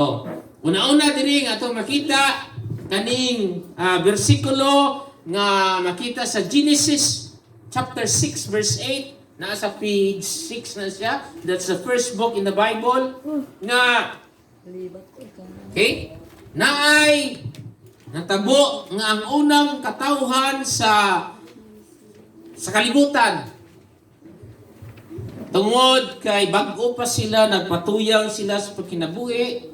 Oh, una-una diri nga atong makita kaning bersikulo nga makita sa Genesis chapter 6 verse 8. Naa sa page 6 na siya. That's the first book in the Bible nga Libat ko ka. Okay? Naay natabo nga ang unang katawhan sa kalibutan. Tungod kay bag-o pa sila, nagpatuyang sila sa pagkinabuhi,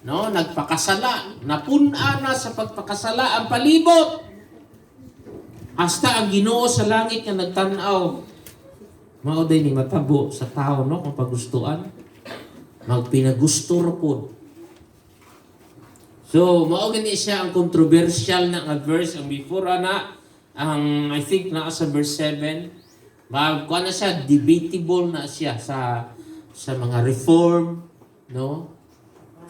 no, nagpakasala, napun-an na sa pagpakasala ang palibot. Hasta ang Ginoo sa langit nga nagtan-aw. Mao day ni matabo sa tao, no, kung pagustuan. Magpinagusto ra pod. So, mao gani siya ang controversial na nga verse ang before ana, ang I think naa sa verse 7. Mag kuan na siya, debatable na siya sa mga Reform, no?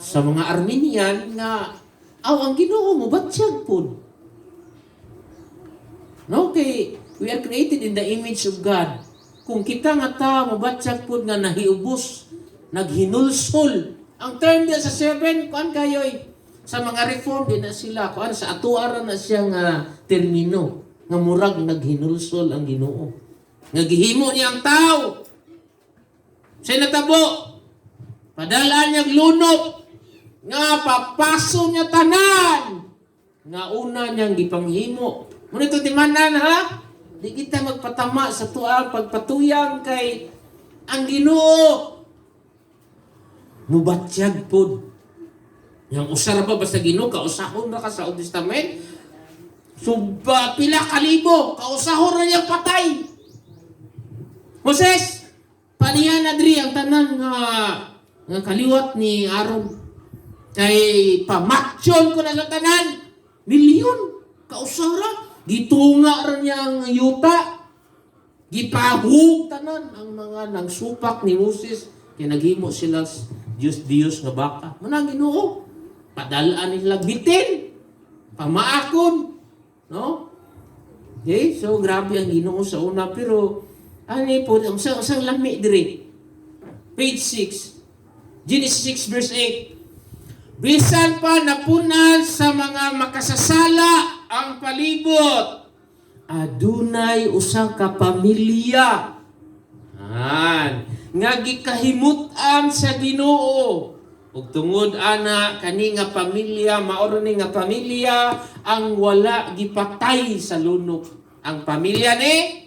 Sa mga Arminian nga aw, ang Ginoo mo batyag pod. No, kay we are created in the image of God. Kung kita nga ta mobatyag pod nga nahiubos, naghinulsol. Ang term diya sa 7, kuan kayoy sa mga Reform di na sila kuan, sa atuaran na siya nga termino nga murag naghinulsol ang Ginoo. Nga gihimo niya ang tao. Sa natabo, padalaan niya lunop nga papaso niya tanan nga una niyang gipanghimo. Muna ito timanan, ha? Di kita magpatama sa tuang pagpatuyang kay ang Ginoo mubatyag pod. Yang usara ba basta Ginoo kausahon ra ka sa Old Testament? So, ba, pila kalibo, kausahon ra niyang patay. Moses, panihan na diri ang tanan nga kaliwat ni Aaron. Kay pamatyon ko na sa tanan. Milyon. Kausara. Gitunga ra niya ang yuta. Gipahug tanan ang mga nang supak ni Moses. Kaya naghimo sila Diyos Diyos nga baka. Muna Ginoo. Padalaan nila bitin. Pamaakon. No? Okay, so grabe ang Ginoo sa una, pero ani po ang usang lami diri. Page 6. Genesis 6 verse 8. Bisan pa napunan sa mga makasasala ang palibot, adunay usa ka pamilya an nga gikahimut-an sa Ginoo. Ug tungod ana, kani nga pamilya, mao ni nga pamilya ang wala gipatay sa lunok. Ang pamilya ni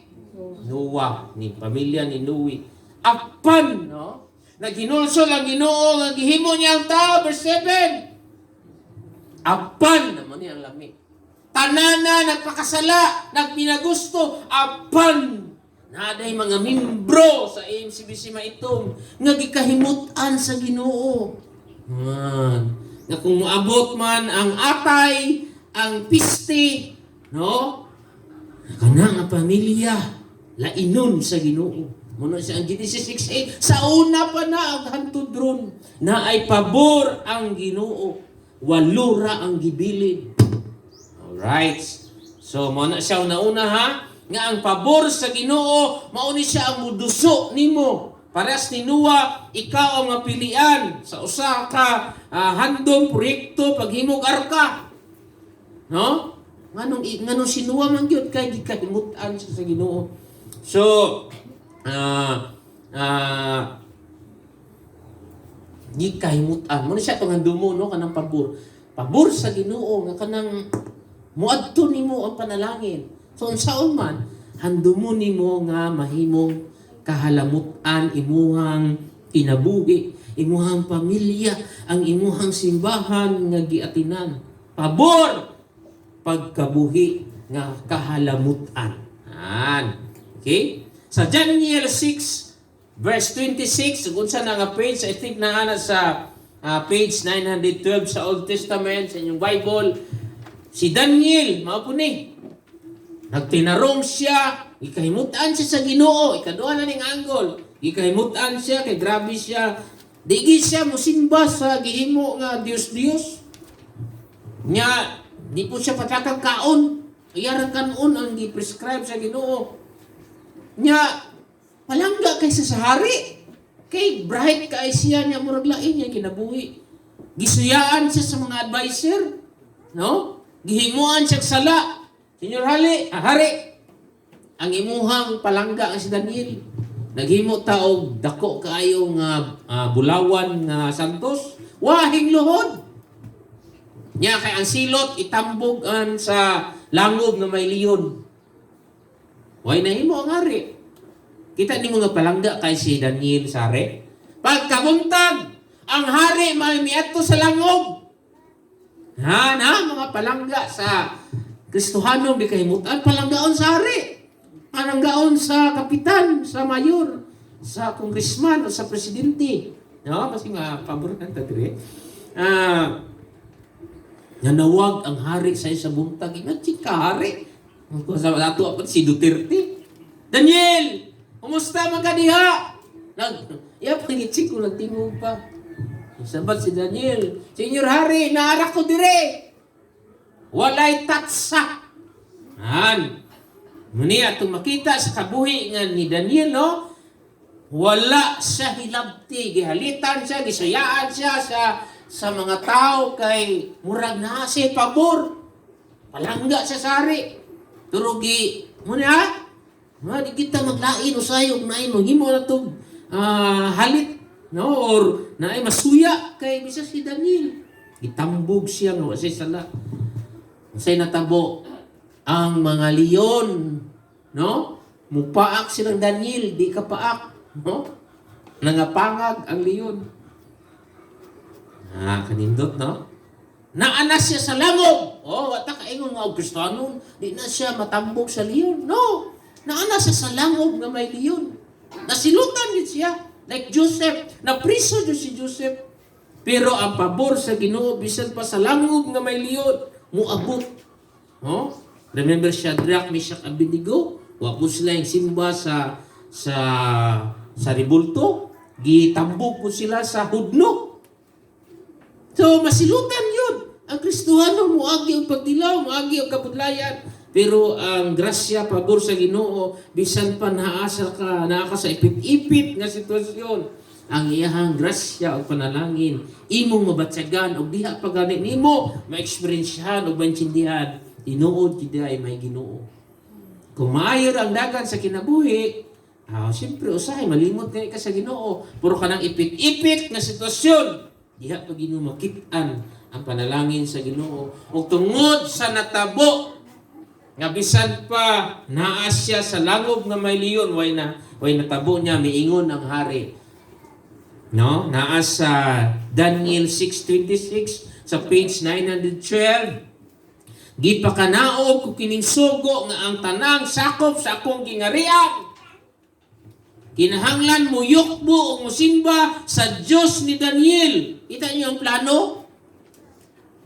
Noah, ni pamilya ni Noe. Apan, no? Naghinulsol ang Ginoo nga gihimo niya ang tao, verse 7. Apan naman niya ang lami. Tanana nagpakasala, nagpinagusto, apan naday mga membro sa AMCBC Maitum nga gikahimut-an sa Ginoo. Man, nga kung moabot man ang atay, ang piste, no? Kana nga pamilya lainon sa Ginoo. Muna siya ang Genesis 6:8, sa una pa na ang hantod ron na ay pabor ang Ginoo. Walura ang gibilin. Alright. So mo na siya una-una, ha, nga ang pabor sa Ginoo mao ni siya ang muduso nimo. Parehas ni Noah, ikaw ang mapilian sa usa ka handom proyekto paghimog arka. No? Nganong si Noah man gyud kay gikahimut-an siya sa Ginoo. So, gikahimut-an. Mo ni siya itong handumo, no, kanang pabor. Pabor sa Ginoo nga kanang muadto nimo ang panalangin. So unsaon man, handumo nimo nga mahimong kahalamut-an imuhang kinabuhi, imuhang pamilya, ang imuhang simbahan nga giatinan. Pabor pagkabuhi nga kahalamut-an. An. Okay? Sa Daniel 6 verse 26, kung sa na nga page, I think naa na sa page 912 sa Old Testament sa inyong Bible. Si Daniel, mao po ni. Nagtinarong siya, gikahimutan siya sa Ginoo, ikaduha na ning angle. Gikahimutan siya kay grabe siya. Di gid siya musimba sa gihimo nga Dios-Dios. Nya, di po siya patakang kaon. Iyarang kanon ang gi-prescribe sa Ginoo. Nya, palangga kay sa hari. Kay bright kay siya niya, murag lain niya kinabuhi. Gisuyaan siya sa mga advisor. No? Gihimuan siya sala. Senyor Hali, hari, ang imuhang palangga ang si Daniel. Naghimo ta og dako kaayo nga bulawan nga santos. Wahing luhod. Nya kay ang silot itambog an sa langob nga may leon. Way nahimo ang hari. Kita nimo nga palangga kay si Daniel sa hari. Pagkabuntag, ang hari may miadto sa langob. Ha na mga palangga sa Kristohano di kahimutan, palanggaon sa hari. Palanggaon sa kapitan, sa mayor, sa congressman o sa presidente. No, kasi nga pabor ta diri. Nanawag ang hari sa isa buntag. Ingat ka hari. Kung sa ato pa si Duterte. "Daniel, kumusta man ka diha?" Nag, iya pangitsik ko nagtingog pa. Sabat si Daniel, "Senyor Hari, naa ra ko dire. Walay tatsa." Han. Muni atong makita sa kabuhi nga ni Daniel, no? Wala siya hilabti, gihalitan siya, gisayaan siya sa mga tao kay murag na siya pabor. Palangga siya sa hari. Pero gi, muna ha? Nga, di kita maglain usahay og nain maghimo na tong halit, no, or naay masuya kay bisa si Daniel. Gitambog siya nga wa siya sala. Unsay natabo? Ang mga leon, no? Mupaak silang Daniel, di ka paak, no? Nangapangag ang leon. Ah, kanindot, no? Naana siya sa langob. Oh, wa ta kaingon nga og Kristiyano, di na siya matambok sa leon. No. Naana siya sa langob nga may leon. Nasilutan gid siya. Like Joseph, napriso jud si Joseph. Pero ang pabor sa Ginoo bisan pa sa langob nga may leon, muabot. No? Remember Shadrach, Meshach, Abednego? Wa po sila yung simba sa ribulto. Gitambok po sila sa hudno. So masilutan yun. Ang Kristohano muagi og pagtilaw, muagi og kabudlayan. Pero ang grasya, pabor sa Ginoo, bisan pa naasa ka, naa ka sa ipit-ipit nga sitwasyon, ang iyahang grasya o panalangin, imong mabatyagan og diha pa gani nimo ma-eksperyensyahan o maintindihan, tinuod gid ay may Ginoo. Kung maayo ra ang dagan sa kinabuhi, siyempre usahay malimot kay ka sa Ginoo. Puro ka nang ipit-ipit nga sitwasyon. Diha pa Ginoo makit-an ang panalangin sa Ginoo. Ug tungod sa natabo nga bisan pa naa siya sa langob nga may leon, way natabo niya, miingon ang hari. No? Naa sa Daniel 6:26 sa page 912. "Gipakanaog ko kining sugo nga ang tanang sakop sa akong gingarian kinahanglan mo yukbo o musimba sa Dios ni Daniel." Kita niyo ang plano?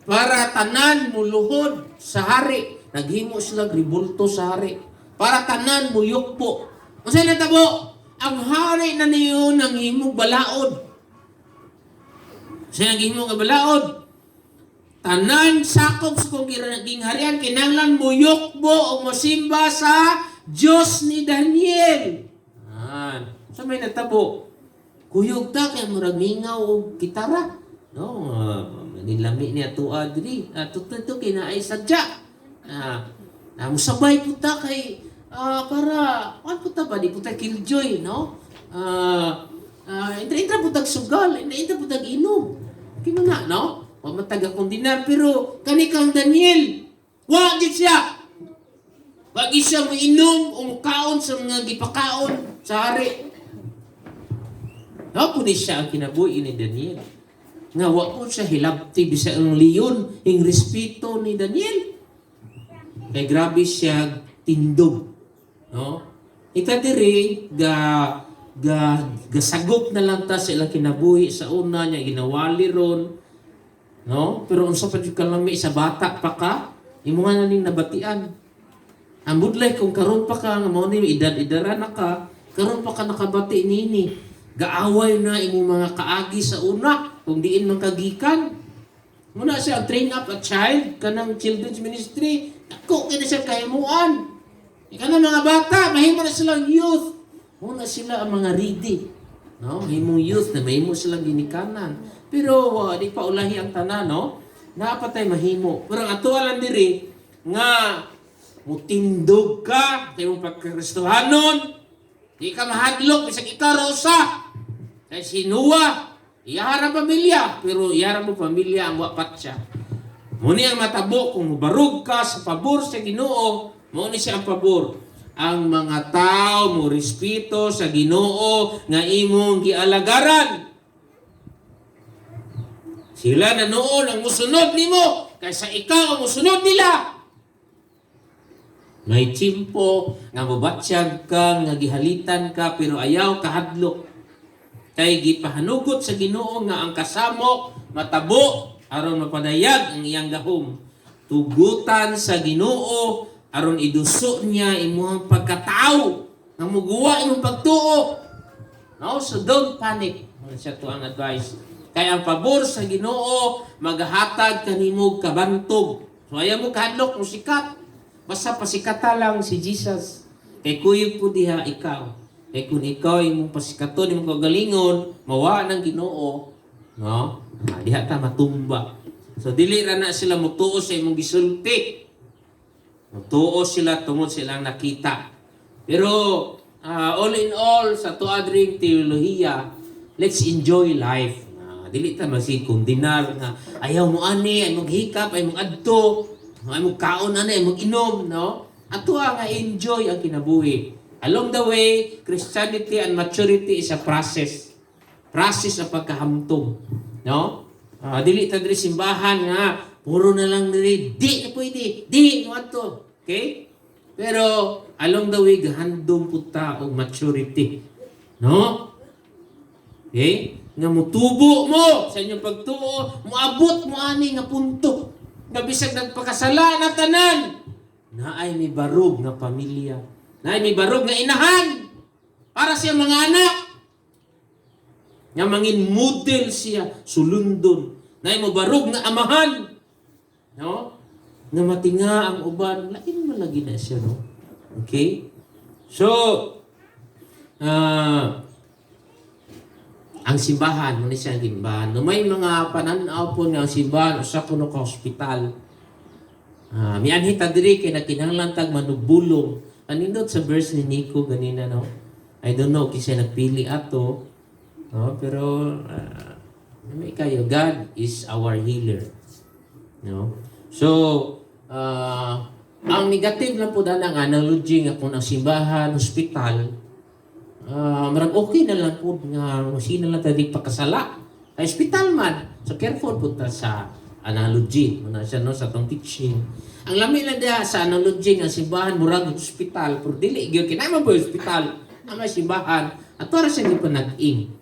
Para tanan muluhod sa hari. Naghimo sila ribulto sa hari. Para tanan mo yukbo. Unsay natabo? Ang hari na niyo nang himog balaod. Unsay naghimo nga balaod? "Tanan sakop sa kong gingharian kinahanglan mo yukbo o mosimba sa Dios ni Daniel." An. Sa may natabo? Kuyog ta kay murag mingaw og gitara. No, nilami niya tuwa diri. Ato to kinaay sadya. Musabay po ta kay para kuan po ta ba, di po ta killjoy, no? Intra intra po tag sugal, intra intra po tag inom. Kimo na, no? Wa man tag akong dinar, pero kani kang Daniel, wa gid siya. Wa gid siya moinom o mukaon sa mga gipakaon sa hari. Mao po ni siya ang kinabuhi ni Daniel. Nga wa po siya hilabti bisa ang leon ing respeto ni Daniel. Kay grabe siya tindog. No? Ita diri ga ga gasagop na lang ta sa ilang kinabuhi sa una niya ginawali ron. No? Pero unsa pa jud kalami sa bata pa ka, imo nga na ning nabatian. Ang budlay kung karon pa ka nga mao ni edad-edara na ka, karon pa ka nakabati nini. Gaaway na imong mga kaagi sa una kung diin man kagikan. Muna siya ang train up a child kanang children's ministry. Dako kini siya kahimuan. Kana mga bata, mahimo na silang youth. Muna sila ang mga ready. No, mahimong youth na mahimo silang ginikanan. Pero di pa ulahi ang tanan, no? Naa pa tay mahimo. Pero ang ato lang diri nga mutindog ka sa imong pagkristohanon, di ka mahadlok bisag ikaw ra usa. Kay si Noah, iyahara pamilya, pero iyahara mo pamilya ang wa siya. Mao ni ang matabo kung mubarog ka sa pabor sa Ginoo, mao ni siya ang pabor. Ang mga tao mo respeto sa Ginoo nga imong gialagaran. Sila na noon ang musunod nimo kaysa ikaw ang musunod nila. May tiyempo nga mobatyag ka, nga gihalitan ka, pero ayaw kahadlok. Kay gipahanugot sa Ginoo nga ang kasamok matabo aron mapadayag ang iyang gahom. Tugutan sa Ginoo aron iduso niya imong pagkatao nga muguwa imong pagtuo. No, so don't panic. Mao siya to ang advice. Kay ang pabor sa Ginoo magahatag kanimo kabantog. So ayaw mo kahadlok mo sikat. Basta pasikata lang si Jesus. Kay kuyog po diha ikaw. Kay kung ikaw imong pasikaton imong kagalingon, mawa ng Ginoo, no? Ah, diha ta matumba. So dili ra na sila mutuo sa imong gisulti. Mutuo sila tungod silang nakita. Pero all in all, sa tuad ring teolohiya, let's enjoy life. Dili ta masig kondenar nga ayaw mo ani, ay mong hikap, ay mong adto, ay mong kaon ani, ay mong inom, no? Ato nga enjoy ang kinabuhi. Along the way, Christianity and maturity is a process. Process ang pagkahamtong, no? Dili ta diri simbahan nga puro na lang diri, di na pwede, di mo adto. Okay? Pero along the way gahandom pud ta og maturity. No? Okay? Nga mutubo mo sa inyong pagtuo, moabot mo ani nga punto. Nga bisag nagpakasala na tanan, naay may barog nga pamilya. Naay may barog nga inahan para sa mga anak. Nga mangin model siya sulundon. Naay mo barog nga amahan. No? Nga matinga ang uban, lain man lagi na siya, no? Okay? So, ang simbahan, muna siya ang simbahan. No, may mga pananaw po nga ang simbahan, usa kuno ka hospital. Mianhi ta diri kay nagkinahanglan tag manugbulong. Anindot sa verse ni Nico ganina, no? I don't know kinsa nagpili ato, no? Pero may kayo, God is our healer. No? So, ang negative lang po ang analogy nga kung ang simbahan, hospital, marag okay na lang po nga sino lang tayo pakasala. Kay hospital man. So careful po ta sa analogy. Muna siya, no, sa atong teaching. Ang lami lang diha sa analogy nga simbahan murag hospital, pero dili gyud kay naman po hospital. Na may simbahan. At para siya di pa nag-ing.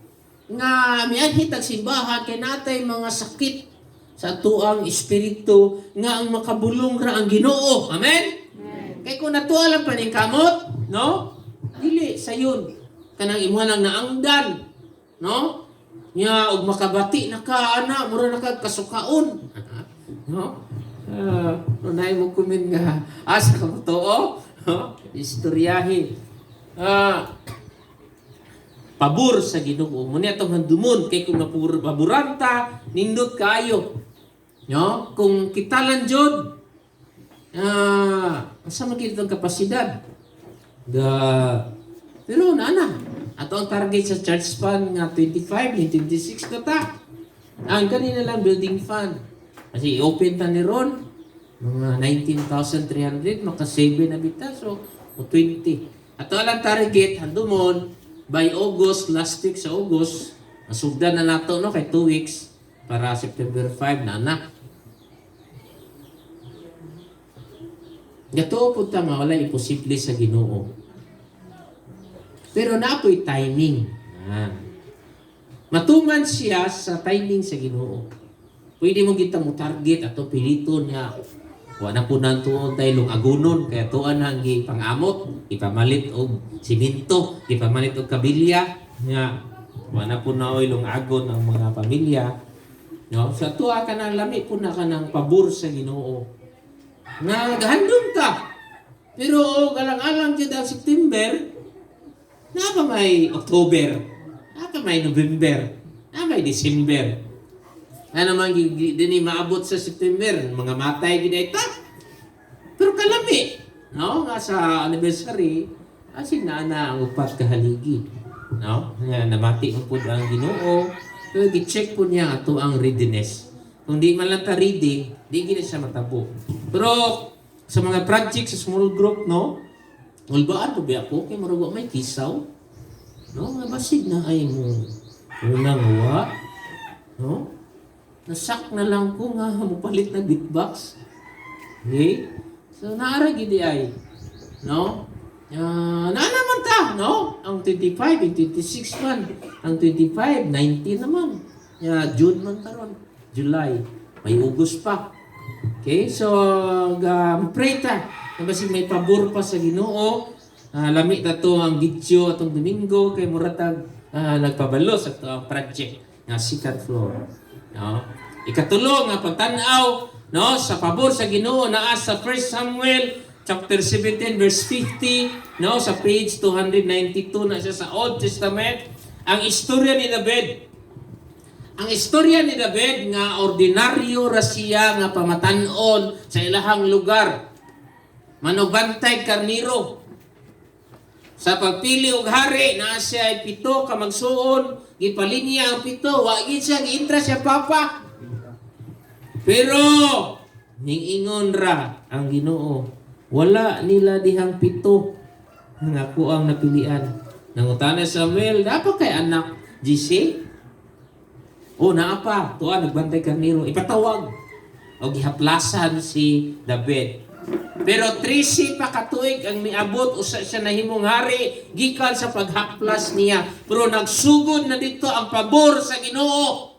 Nga mianhi tag simbahan kay natay mga sakit sa tuang espiritu nga ang makabulong ra ang Ginoo. Amen? Kay kung natuwa lang pa ning kamot, no? Dili sayon kanang imuha lang naangdan, no? Nya og makabati na ka ana, mura na ka kasukaon. No? Unay mo kumin nga asa ka mo, no? Istoryahin. Pabor sa Ginoo. Muna atong handumon kay kung mapaboran ta, nindot kaayo. No? Kung kita lang jud, asa man gid itong kapasidad? The pero na. Ato ang target sa church fund nga 25, ni 26 na ta. Ang kanina lang building fund. Kasi i-open ta ni Ron, mga 19,300, maka-7 na bita. So, o 20. Ato lang target, handumon, by August, last week sa August, masugdan na nato, no, kay 2 weeks, para September 5 na na. Gatuo po ta nga wala imposible sa Ginoo. Pero naa po'y timing. Ah. Matuman siya sa timing sa Ginoo. Pwede mo kita mo target ato piliton nga wa na po nang tuon tayo agunon kaya tuan ang gipangamot, ipamalit og simento, ipamalit og kabilya nga wa na po na oy lungagon ang mga pamilya, no? Sa tuwa ka nang lami po na ka ng pabor sa Ginoo nga gahandom ka, pero og alang-alang jud ang September na pa, may October na pa, may November na, may December. Nga naman dinhi maabot sa September, mga matay gid ita. Pero kalami, no? Nga sa anniversary, asin na na ang upat ka haligi. No? Nga namati mo pud ang Ginoo. Pero gi-check po niya ato ang readiness. Kung di man lang ta ready, di gid siya matabo. Pero sa mga project sa small group, no? Ulbaan po ba ako kay murag wa may kisaw? No, nga basig na ay mo unang wa. No? Nasak na lang ko nga mopalit na beatbox. Okay? So naara gid ay. No? Naa naman ta, no? Ang 25, ang 26 man. Ang 25, 19 naman. Ya, June man karon. July. May August pa. Okay? So, pray ta. Nga basig may pabor pa sa Ginoo. Lami ta to ang gityo atong Domingo kay mura tag nagpabalo sa ato ang project nga second floor. No? Ikatulo nga pagtan-aw, no, sa pabor sa Ginoo naa sa 1 Samuel chapter 17 verse 50, no, sa page 292 na siya sa Old Testament, ang istorya ni David. Ang istorya ni David nga ordinaryo ra siya nga pamatan-on sa ilahang lugar. Manugbantay karniro. Sa pagpili og hari, naa siya ay pito ka magsuon, gipalin niya ang pito, wa gid siya giintra siya papa. Pero ningingon ra ang Ginoo, wala nila dihang pito nga ako ang napilian. Nangutana Samuel, "Dapat kay anak Jesse?" "O, naa pa, tuwa nagbantay karniro." Ipatawag. O gihaplasan si David. Pero 13 pa katuig ang miabot usa siya nahimong hari gikan sa paghaplas niya. Pero nagsugod na dito ang pabor sa Ginoo.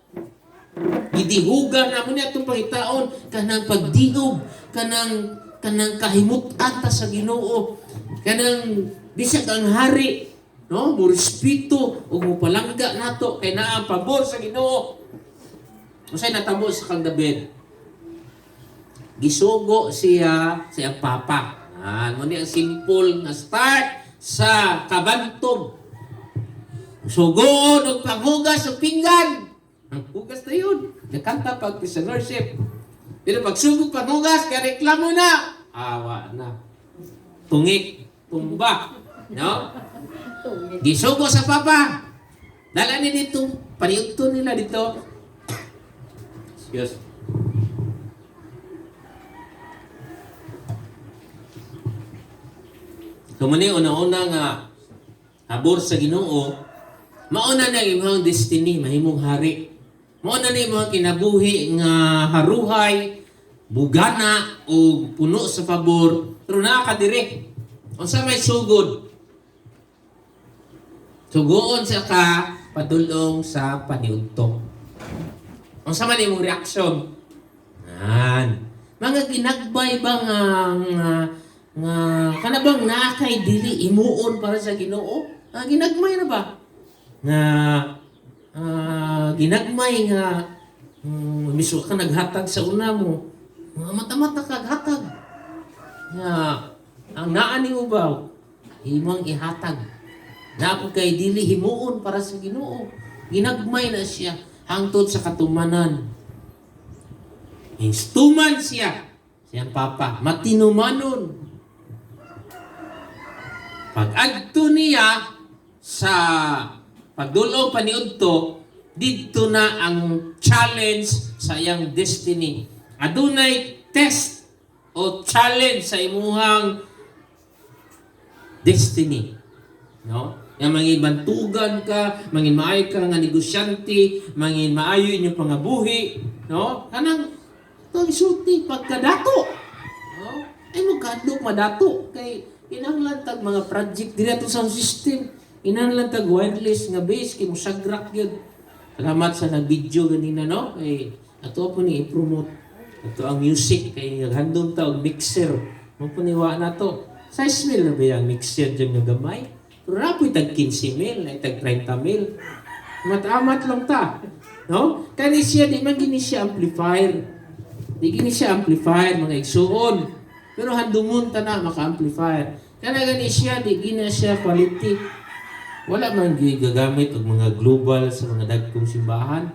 Gidihugan na mo niya itong pangitaon kanang pagdihog, kanang kanang kahimutan ta sa Ginoo, kanang bisag ang hari, no, mo respeto ug mo palangga nato kay naa ang pabor sa Ginoo. Unsay natabo sa kang David? Gisugo siya sa iyang papa. Mo ni ang simple nga start sa kabantog. Sugoon og panghugas og pinggan. Ang hugas na yun. Nakanta pag prisonership. Pero pag sugog panghugas, kareklamo na. Awa na. Tungik, tumba. No? Gisugo sa papa. Dala ni dito. Paniudto nila dito. Excuse. So muna una-una nga habor sa Ginoo, mauna na imong destiny, mahimong hari. Mauna na imong kinabuhi nga haruhay, bugana o puno sa pabor, pero naa ka dire. Unsa may sugod? Sugoon sa ka padulong sa paniudto. Unsa man imong reaksyon? An. Mga ginagbay ba nga nga, nga kana bang naa kay dili imuon para sa Ginoo? Ginagmay na ba? Nga ginagmay nga miso ka naghatag sa una mo. Mga mata-mata ka hatag. Nga ang naa ni ubaw imong ihatag. Naa po kay dili himuon para sa Ginoo. Ginagmay na siya hangtod sa katumanan. Instuman siya siyang papa, matinumanon. Pag-adto niya sa pagdulong paniudto, didto na ang challenge sa iyang destiny. Adunay test o challenge sa imuhang destiny. No? Nga mangin bantugan ka, mangin maayo ka nga negosyante, mangin maayo inyong pangabuhi, no? Kanang itong isulti pagkadato. No? Ay mo kadlok madato kay kinahanglan tag mga project diri ato sa system. Kinahanglan tag wireless nga base kay mosagrak gyud. Salamat sa nag-video ganina, no? Kay ato po ni i-promote ato ang music kay naghandom ta og mixer. Mo po ni wa na to. Size mil na ba yung mixer dyan nga gamay? Pero na tag 15 mil, ay tag 30 mil. Matamat lang ta. No? Kani siya, di man gini siya amplifier. Di gini siya amplifier, mga igsuon. Pero handumon ta na maka-amplifier. Kana gani siya, di gina siya quality. Wala man gyud gagamit og mga global sa mga dagkong simbahan.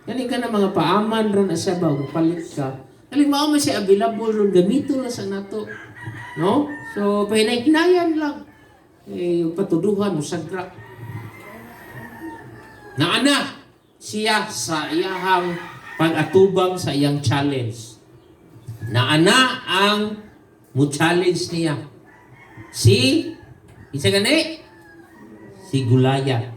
Kani ka na mga paaman ron asa ba palit ka. Kali mao man siya available ron, gamito na sa nato. No? So pahinay-hinayan lang. Eh patuduhan mo sagra. Naana siya sa iyahang pag-atubang sa iyang challenge. Naana ang mo challenge niya. Si isa gani? Si Goliath.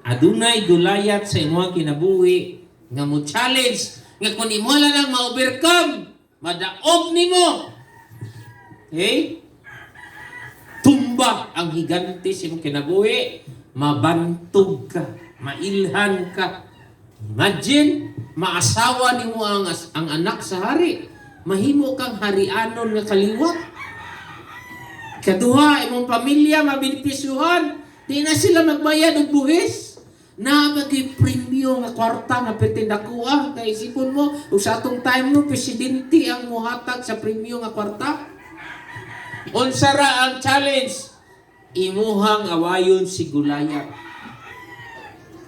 Adunay Goliath sa imong kinabuhi nga mo challenge nga kung imo lang ma-overcome, madaog nimo. Okay? Tumba ang higante sa imong kinabuhi, mabantog ka, mailhan ka. Imagine, maasawa nimo ang anak sa hari. Mahimo kang harianon nga kaliwat. Kaduha, imong pamilya mabenepisyuhan. Di na sila magbayad og buhis. Na magay premyo nga kwarta nga perting dakuha. Kay isipon mo, ug sa atong time mo, presidente ang muhatag sa premyo nga kwarta. Unsa ra ang challenge? Imuhang awayon si Goliath.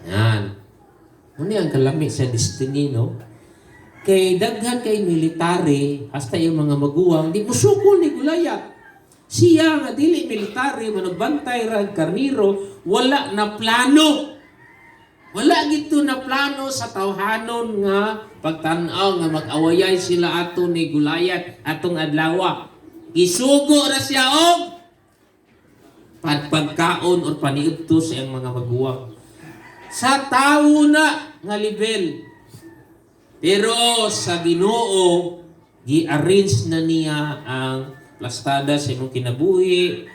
Yan. Ano ang kalami sa destiny, no? Kay daghan kay military, hasta yung mga maguwang, di musuko ni Goliath. Siya nga dili military, manugbantay ra karniro, wala na plano. Wala gito na plano sa tawhanon nga pagtan-aw nga mag-awayay sila ato ni Goliath atong adlaw. Gisugo ra siya og pagkaon or paniudto sa iyang mga maguwang. Sa tawo na nga level. Pero sa Ginoo, gi-arrange na niya ang plastada sa imong kinabuhi,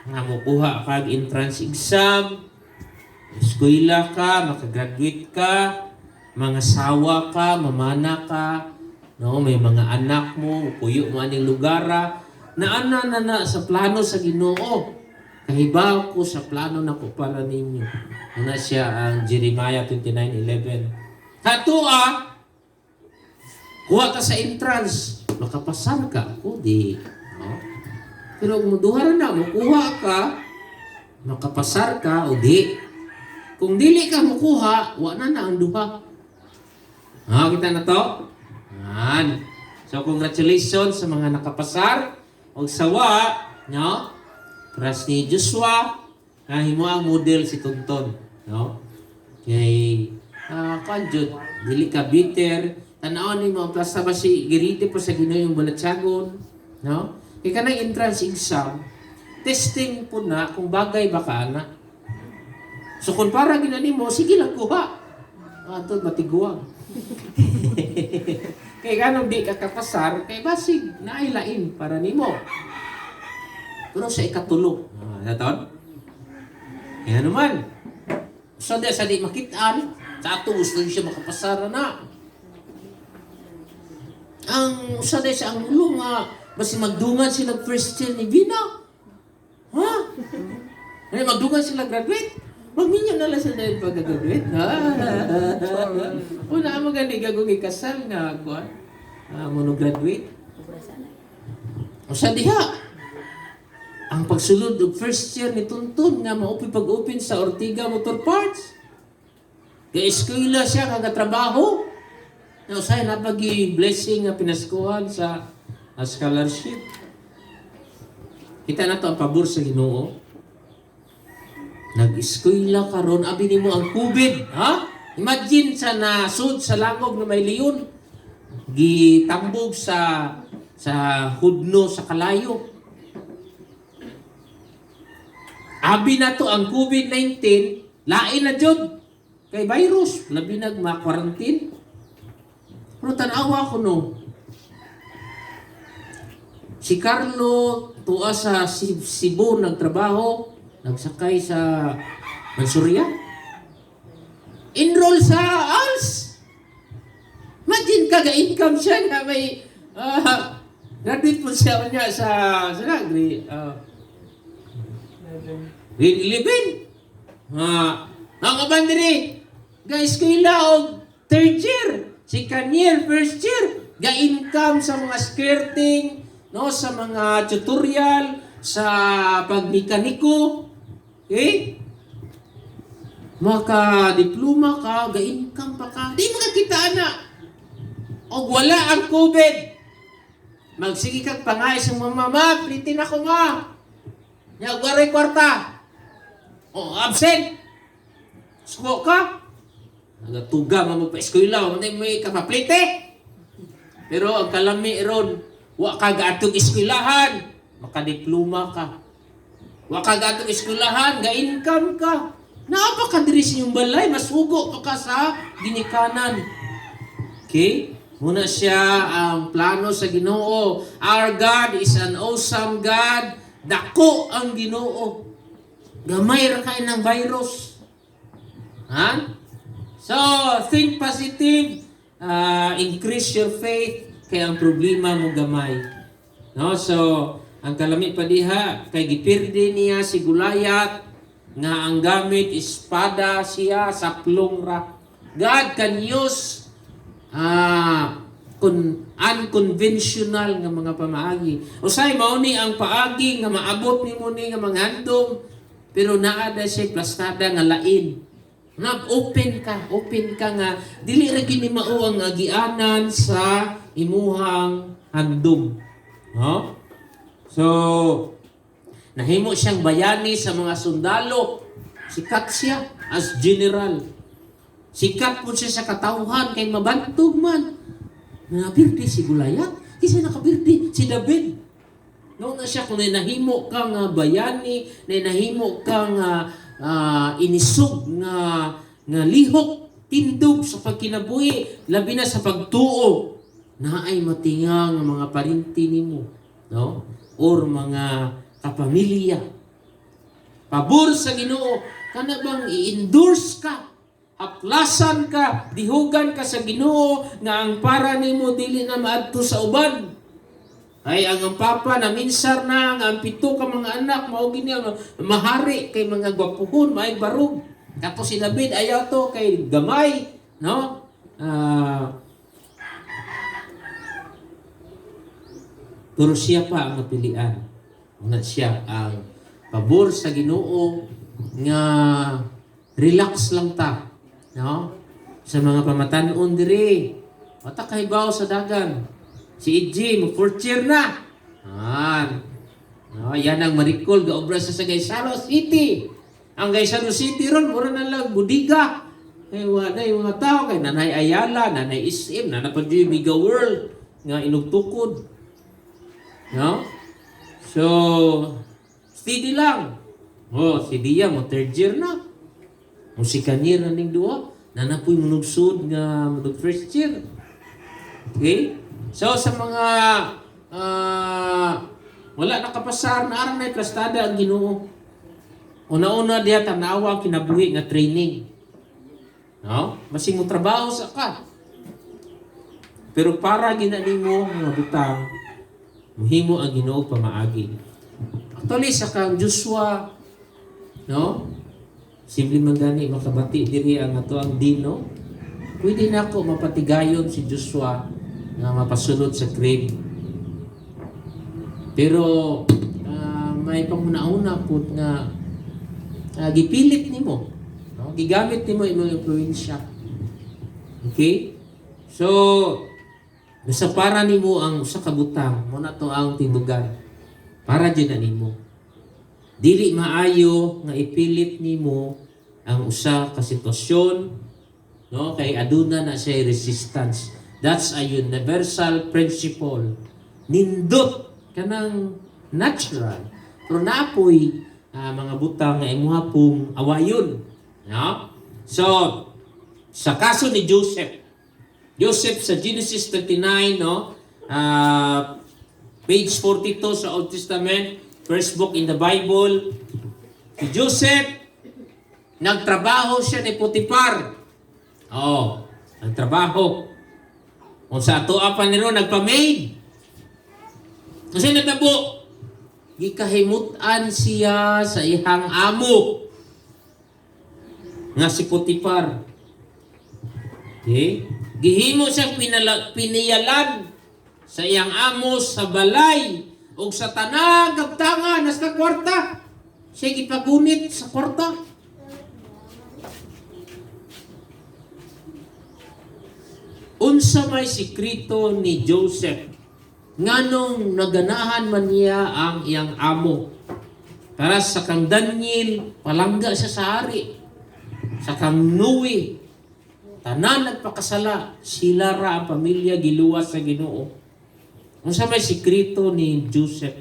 nga mokuha kag entrance exam, eskwela ka, makagraduate ka, mga sawa ka, mamana ka, no, may mga anak mo, puyo mo aning lugara, naana na na sa plano sa Ginoo. Kahibaw ko sa plano nako para ninyo. Una siya ang Jeremiah 29:11. Hatua, kuha ka sa entrance, makapasar ka ako di. No? Pero kung muduha na, mukuha ka, makapasar ka o di. Kung dili ka mukuha, wa na na ang duha. Ha, kita na to? Yan. So congratulations sa mga nakapasar og sawa, no? Pras ni Joshua, nga himo ang model si Tonton, no? Kay kuan jud, dili ka bitter, tan-awon nimo ang plasta ba si girite po sa Ginoo yung balatsagon, no? Kay kanang entrance exam, testing po na kung bagay ba ka ana. So kung para ginani mo, sige lang kuha. Ah, to matiguang. Kay ganong di ka kapasar, kay basig nailain para nimo. Pero sa ikatulo, naton? Kaya naman. So di sa di makitaan, sa ato gusto siya makapasar na. Ang usa di sa ang ulo nga basi magdungan sila first year ni Vina. Ha? Ano, magdungan sila graduate? Magminyo na lang sila dahil pagka-graduate. Ha? Una mo gani gagong ikasal nga kuan. Ah, mono-graduate. Usa diha. Ang pagsulod og first year ni Tunton nga maupi pag-open sa Ortiga Motor Parts. Kay eskwela siya nga trabaho. Na usahay napagi blessing nga pinaskuhan sa scholarship. Kita na to ang pabor sa Ginoo. Nag-eskwela karon, abi nimo ang COVID, ha? Imagine sa nasud sa langog na may leon, gitambog sa hudno sa kalayo. Abi na to ang COVID-19, lain na jud kay virus, labi nag ma-quarantine. Pero tan-awa ko no. Si Carlo tuwa sa Cebu nagtrabaho, nagsakay sa Mansuria. Enroll sa ALS. Imagine ka ga-income siya nga may graduate po siya niya sa sa grade 11. Ha, ang kaban diri, ga eskwela og third year, second year, first year, ga income sa mga skirting, no, sa mga tutorial, sa pagmekaniko. Okay? Maka-diploma ka, ga-income pa ka. Di makakita ana. Og wala ang COVID. Magsige kag pangay sa mama, "Ma, plitin ako, ma." Nya waray kwarta. O, absent. Suko ka. Nagatuga man mo pa eskwela, mo may kapaplite. Pero ang kalami ron, wa ka gaadtong eskwelahan, makadiploma ka. Wa ka gaadtong eskwelahan, ga-income ka. Naa pa ka diri sa inyong balay, masugo pa ka sa ginikanan. Okay? Mao na siya ang plano sa Ginoo. Our God is an awesome God. Dako ang Ginoo. Gamay ra kay ng virus. Ha? So, think positive, increase your faith, kay ang problema mo gamay. No? So, ang kalami pa diha, kay gipirdi niya si Goliath, nga ang gamit espada siya, saplong ra. God can use unconventional nga mga pamaagi. Usay mao ni ang paagi nga maabot nimo ni nga mga handom, pero naa da siya plastada nga lain. Nga open ka nga dili ra gini mao ang agianan sa imuhang handom. No? So, nahimo siyang bayani sa mga sundalo. Sikat siya as general. Sikat po siya sa katawhan kay mabantog man. Nakapirdi si Goliath. Kasi nakapirdi si David. No na siya kung nahimo ka nga bayani, nahimo ka nga inisog nga nga lihok tindog sa pagkinabuhi, labi na sa pagtuo, naay matinga nga mga parinti nimo, no? Or mga kapamilya. Pabor sa Ginoo, kana bang i-endorse ka, haplasan ka, dihugan ka sa Ginoo nga ang para nimo dili na maadto sa uban. Ay ang papa na minsar na nga ang pito ka mga anak mao gini ang mahari kay mga gwapuhon, may barog. Tapos si David ayaw to kay gamay, no? Pero siya pa ang napilian. Nga siya ang pabor sa Ginoo nga relax lang ta, no? Sa mga pamatan-on diri. Wata kahibaw sa dagan. Si EJ, mo fourth year na. An. No, yan ang Maricol, gaobra sa Gaisano City. Ang Gaisano City ron, mura na lang budiga. Eh, wala yung mga tao kay Nanay Ayala, Nanay SM, Nanay pa yung Mega World nga inugtukod. No? So, steady lang. Oh, si Dia mo third year na. Mo second year na ning duha. Nanapoy munugsud nga munug first year. Okay? So sa mga wala nakapasar na arang na plastada ang Ginoo. Una-una diha tanawa ang kinabuhi nga training. No? Masing mo trabaho sa ka. Pero para gina nimo nga butang, muhimo ang Ginoo pamaagi. Actually sa kang Joshua, no? Simple man gani makabati diri ang ato ang dino. Pwede na ako mapatigayon si Joshua nga mapasulod sa crib. Pero may panguna-una pud nga gipilit nimo. No? Gigamit nimo imong impluwensya. Okay? So, basta para nimo ang usa ka butang, mo na to ang tindugan. Para dyan na nimo. Dili maayo nga ipilit nimo ang usa ka sitwasyon, no, kay aduna na siya resistance. That's a universal principle. Nindot kanang natural. Pero naapoy mga butang nga imuha pong awayon. No? So, sa kaso ni Joseph, Joseph sa Genesis 39, no? Page 42 sa Old Testament, first book in the Bible. Si Joseph, nagtrabaho siya ni Potiphar. Oh, nagtrabaho. Kung sa ato pa niro, nagpa-maid. Kasi natabo, gikahimutan siya sa ihang amo nga si Potiphar. Okay? Gihimo siya piniyalan sa iyang amo sa balay ug sa tanang kabtangan hasta kwarta. Siya gipagunit sa kwarta. Unsa may sikreto ni Joseph? Nganong naganahan man niya ang iyang amo? Para sa kang Daniel, palangga siya sa hari. Sa kang Noe, tanan nagpakasala, sila ra ang pamilya giluwas sa Ginoo. Unsa may sikreto ni Joseph?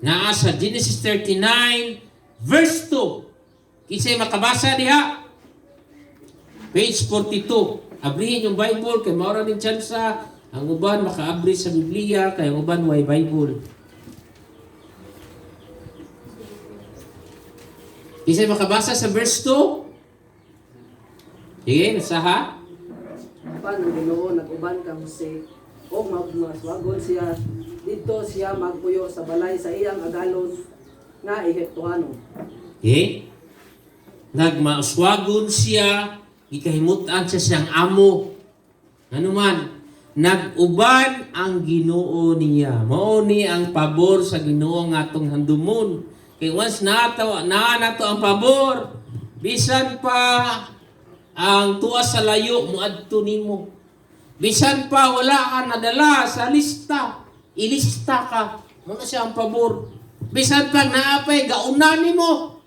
Naa sa Genesis 39 verse 2. Kinsay makabasa diha? Page 42. Abrihin yung Bible kay mao ra ning tsansa ang uban makaabri sa Biblia kay ang uban way Bible. Kinsay makabasa sa verse 2? Sige, basaha. Apan ang Ginoo nag-uban kang Jose og magmaswagon siya didto siya magpuyo sa balay sa iyang agalon nga Ehiptohanon. Okay? Nagmauswagon siya, gikahimutan siya siyang amo. Ano man, nag-uban ang Ginoo niya. Mao ni ang pabor sa Ginoo nga atong handumon. Kay once nato naa nato ang pabor, bisan pa ang tuwa sa layo moadto nimo. Bisan pa wala ka nadala sa lista, ilista ka. Mao na siya ang pabor. Bisan pa naa pay gauna nimo,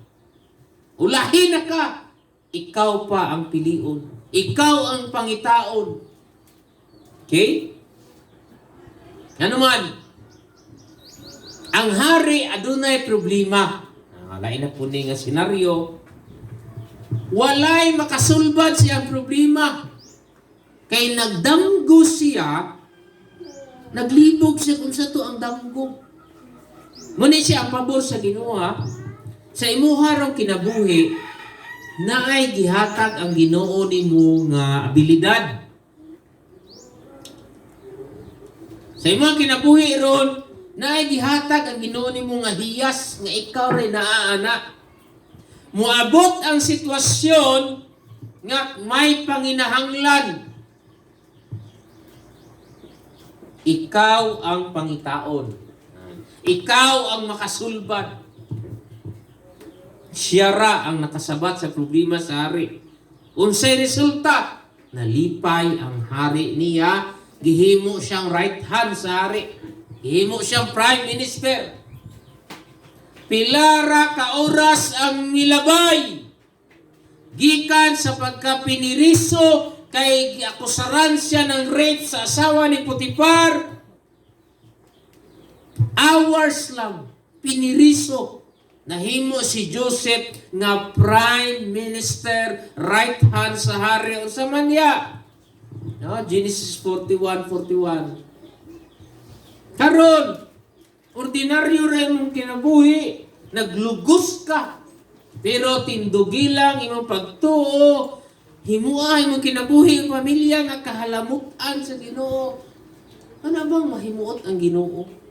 ulahin na ka. Ikaw pa ang pilion. Ikaw ang pangitaon. Okay? Ano man, ang hari adunay problema. Lain na po ni nga senaryo. Walay makasulbad siya ang problema. Kay nagdamgo siya, naglibog siya kung sa to ang damgo. Muna siya ang pabor sa Ginoo, ha? Sa imuha rong kinabuhi, naay gihatag ang Ginoo nimo nga abilidad. Sa imong kinabuhi ron, naay gihatag ang Ginoo nimo nga hiyas nga ikaw ray naaana. Moabot ang sitwasyon nga may panginahanglan. Ikaw ang pangitaon. Ikaw ang makasulbad. Siya ra ang nakasabat sa problema sa hari. Unsay resulta? Nalipay ang hari niya. Gihimo siyang right hand sa hari. Gihimo siyang prime minister. Pilara ka oras ang milabay. Gikan sa pagkapiniriso kay giakusaran siya ng rape sa asawa ni Potifar. Hours lang, piniriso. Nahimo si Joseph nga prime minister, right hand sa hari. Unsa man niya? No, Genesis 41:41. Karon, ordinaryo ra imong kinabuhi, naglugos ka. Pero tindugi lang imong pagtuo, himua imong kinabuhi ang pamilya nga kahalamutan sa Ginoo. Ano bang mahimuot ang Ginoo?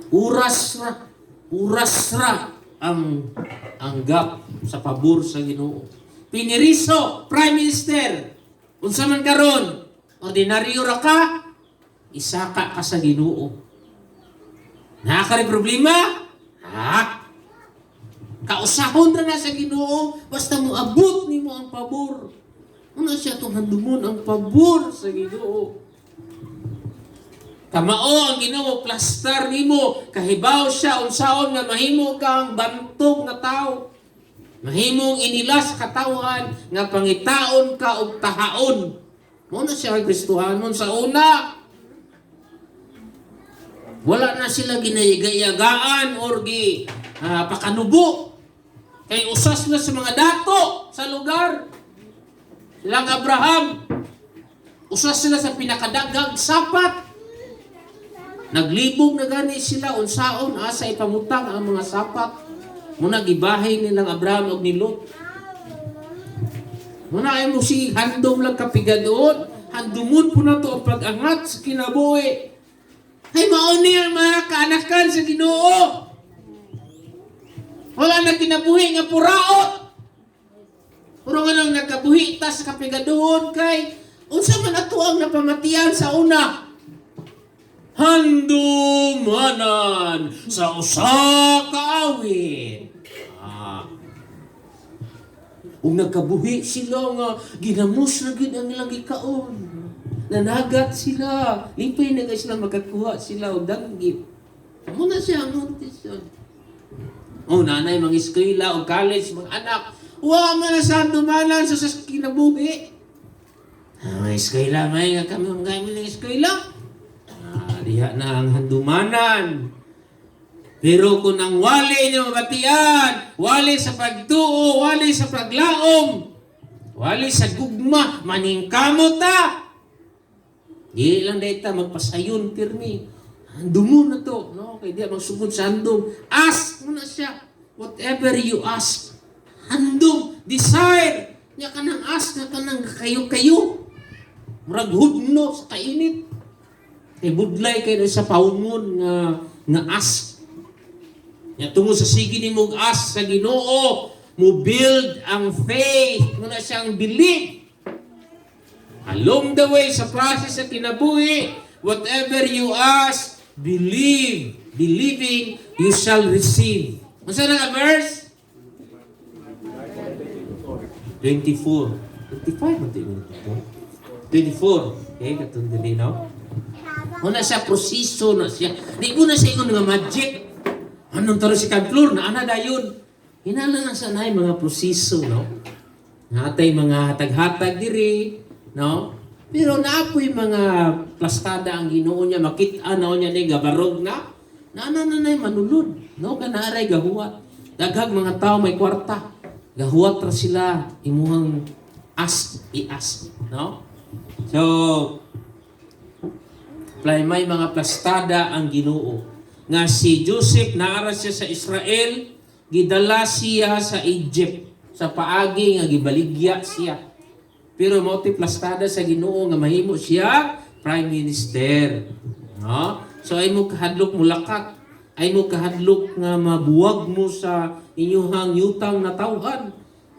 Oras ra, oras ra ang gap sa pabor sa Ginoo. Piniriso, Prime Minister. Unsa man karon, ordinaryo ra ka, isaka ka sa Ginoo. Naa ka rin problema? Ha? Kausahon ra na sa Ginoo basta moabot nimo ang pabor. Una siya itong handumon ang pabor sa Ginoo. Kamao ang Ginoo plastar nimo, kahibaw siya unsaon nga mahimo kang bantog nga tao. Mahimong inila sa katawhan nga pangitaon ka og tahaon. Mao na siya ang Kristohanon sa una. Wala na sila ginayagaan or gi pakanubo. Kay usas na sa mga dato sa lugar. Silang Abraham, usas sila sa pinakadaghang sapat. Naglibog na gani sila unsaon asa ipamutang ang mga sapat. Muna gibahay nilang Abraham og ni Lot. Muna ay mo si handom lang kapigadoon. Handumon po na to ang pag-angat sa kinabuhi. Ay mao ni ang mga kaanakan sa Ginoo. Wala na kinabuhi nga puraot. Puro nga lang nagkabuhi ta sa kapigadoon kay unsa man ato ang napamatian sa una. Handumanan sa usa ka awit. Ug nagkabuhi sila nga ginamos na gid ang ilang gikaon. Nanagat sila. Lipay na kay sila makakuha sila og danggit. Mao na siya ang motivation. Oh, nanay mga eskwela o college, mga anak, wa man na sa dumanan sa kinabuhi. Ah, mga eskwela, may nga kami mga mga eskwela. Ah, diha na ang handumanan. Pero kung ang wali niyo mabatian, wali sa pagtuo, wali sa paglaom, wali sa gugma, maningkamot ta. Di lang data magpasayon pirmi. Handumo na to, no? Kay di magsugod sa handom. Ask mo na siya. Whatever you ask. Handom, desire. Nya kanang ask na kanang kayo-kayo. Murag hudno sa kainit. Kay budlay kay sa paungon nga ask. Nya tungod sa sige nimo og ask sa Ginoo, mo build ang faith, mo na siyang belief. Along the way sa process sa kinabuhi, whatever you ask, believe. Believing, you shall receive. Unsa na nga verse? 24. 25 man ito. 24. Okay, katong dili, no? Una siya, proseso na siya. Di ko na siya ingon nga magic. Anong taro si Kantlur? Na ana dayon. Hinala na sa nay mga proseso, no? Natay mga hatag-hatag diri, no? Pero naapoy mga plastada ang Ginoo niya, makita na niya ni gabarog na. Naana na nay manulod, no? Kanaray gahuwat. Daghag mga tao may kwarta. Gahuwat ra sila imuhang ask, i-ask, no? So, play may mga plastada ang Ginoo. Nga si Joseph naara siya sa Israel, gidala siya sa Egypt sa paagi nga gibaligya siya. Pero mao plastada sa Ginoo nga mahimo siya prime minister. No? So ay mo kahadlok mulakat, ay mo kahadlok nga mabuwag mo sa inyuhang yutang natawhan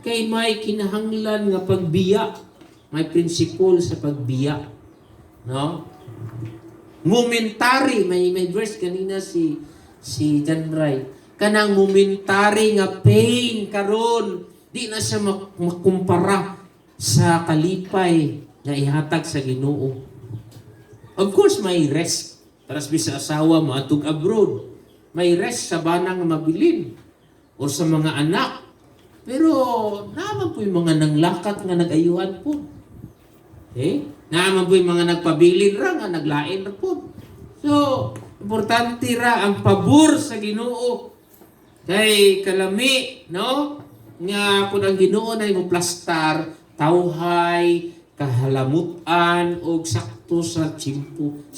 kay may kinahanglan nga pagbiya, may principle sa pagbiya. No? Momentary, may verse kanina si John Ray. Kanang momentary nga pain karon, di na siya makumpara sa kalipay nga ihatag sa Ginoo. Of course, may rest. Para sa asawa mo atog abroad. May rest sa banang mabilin o sa mga anak. Pero naman po yung mga nanglakat nga nag-ayuhan po. Okay? Naman po yung mga nagpabilin ra nga naglain ra po. So, importante ra ang pabor sa Ginoo. Kay kalami, no? Nga kung ang Ginoo na mo plastar, tawhay, kahalamutan og sakto sa tiyempo.